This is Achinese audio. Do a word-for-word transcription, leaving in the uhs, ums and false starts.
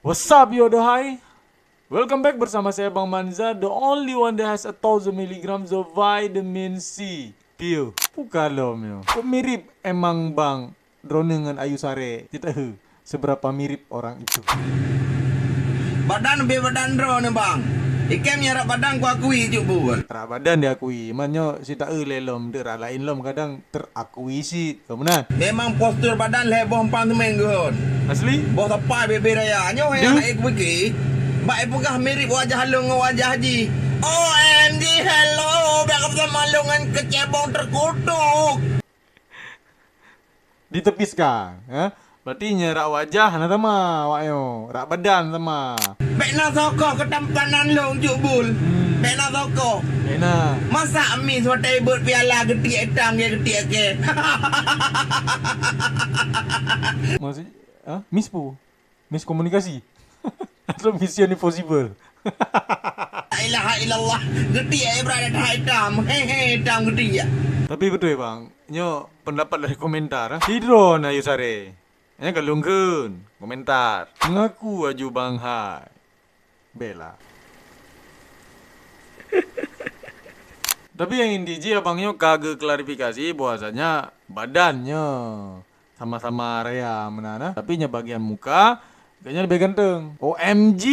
What's up, yo, dohai? Welcome back bersama saya, Bang Manza, the only one that has a thousand milligrams of vitamin C. Pio, buka lom, yo. Kok mirip emang, Bang, droeneuh ngon Ayu Sare? Cit tahu seberapa mirip orang itu. Badan be badan droeneuh, Bang. Ikem nyang rak badan ku akui, Juk Bul. Rak badan diakui, man nyoe sitaeu lé lom, deuh rak laén lom kadang terakui cit. Kau meunan? Memang postur badan lhèe boh empang teumèn geuhon. Asli? Boh sapai bebe raya. Nyoe hai aneuk kupike, bak ipeugah mirip wajah lôn ngon wajah jih. O M G, hello, bèk kapeusama lôn ngon keucebong teukutuk. Ditepiskan, ha? Berarti nyoe rak wajah na sama awak nyoe, rak badan sama. Bèk na sokoh keu tampanan lôn, Juk Bul. Hmm. Bèk na sokoh. Bèk na. Masa miss watèe beuet piala geutiek itam, geutiek kèe. Maksud, ha? Miss pu? Miskomunikasi? Atau Mission Impossible? La ilaha illallah. Geutiek ibarat that itam. Hehe, itam geutiek. Tapi betul, Bang. Nyoe pendapat dari komentar, ha? Sidroe na Ayu Sare. Nyan ka lôn kheun komentar. Mengaku aju Bang hai. Bela. Tapi nyang inti jih abang nyoe ka geuklarifikasi bahwasanya badan nyoe sama-sama raya meunan, nah. Tapi nyang bagian muka, kayaknya lebih ganteng. O M G.